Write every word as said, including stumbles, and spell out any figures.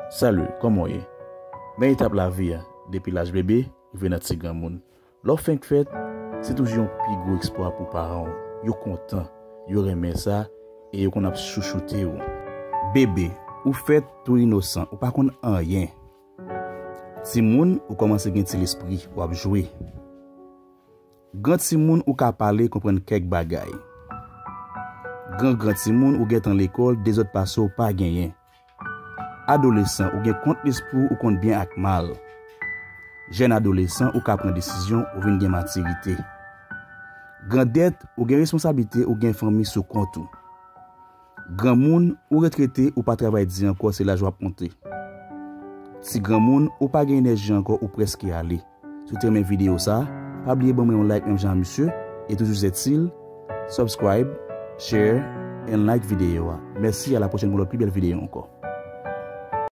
Salut, kòman w ye? Men etap lavi a, depi laj bebe rive nan ti granmoun. Lè w fenk fèt, se toujou yon pi gwo eksplwa pou paran w. Yo kontan, yo renmen sa, e yo konn ap chouchoute w. Bebe, ou fèt tou inosan, ou pa konn anyen. Timoun, ou kòmanse gen ti lespri, w ap jwe. Gran timoun, ou ka pale, konprann kèk bagay. Gran gran timoun, ou gentan lekòl, dezòd pase w pa genyen. Adolesan, ou gen kont lespri w, ou konn byen ak mal. Jèn adolesan, ou ka pran desizyon, ou vin gen matirite. Grandèt, ou gen responsablite, ou gen fanmi sou kont ou. Granmoun, ou retrete, ou pa travay di ankò, se laj w ap monte. Ti granmoun, ou pa gen enèji ankò, ou prèske ale. Si w te renmen videyo sa, pa bliye ban mwen yon like menm jan a misye, e toujou zètil, subscribe, share, and like videyo a. Mèsi, a la pwochèn pou lòt pi bèl videyo ankò.